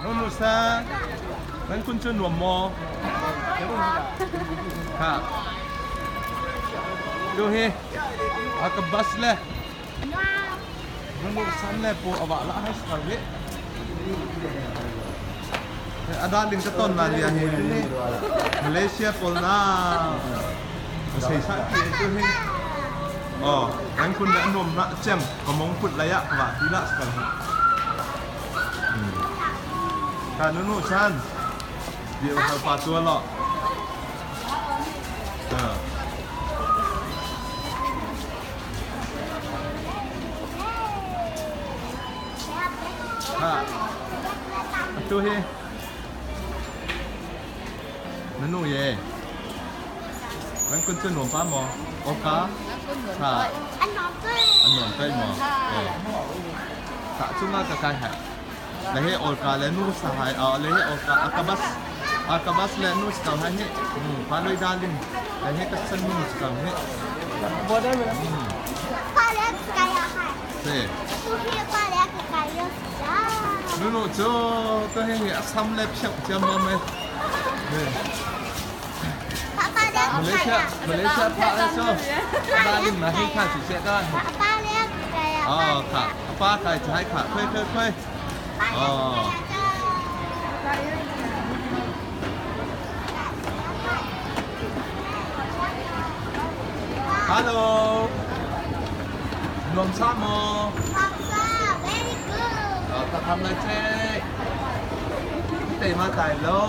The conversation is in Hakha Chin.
Nu sa nan kun cu nuam maw? Ha. Tu hi a ka bus le nu san le pu awa la hai sar ve. A darling ka ton na lia hi Malaysia pawl na sei sa ti tu hi. Oh, nan kun le nuam na cem ka mong put lai ah ka va ti la sakal hi. Ka nunu chan dia hal pa tua lo. Ha. Atu hi nunu ye. Nan kun cu nuam pa maw? Oka? Ha. An nuam tai maw? Sa cungah ka kai hai. Le he olka le nu sa hai a le he olka akabas akabas le nu sa hai he pa loi darling le he ka san nu sa he. Se. Nu nu cu ka he he asam le phiak chiam ma me. Malaysia Malaysia pha le so darling ma he kha si se kan. Oh kha pa kai chai kha khoi khoi khoi. Oh. Hello. Nuam sa maw? Very good. Ta tham lai che. Te ma tai lo.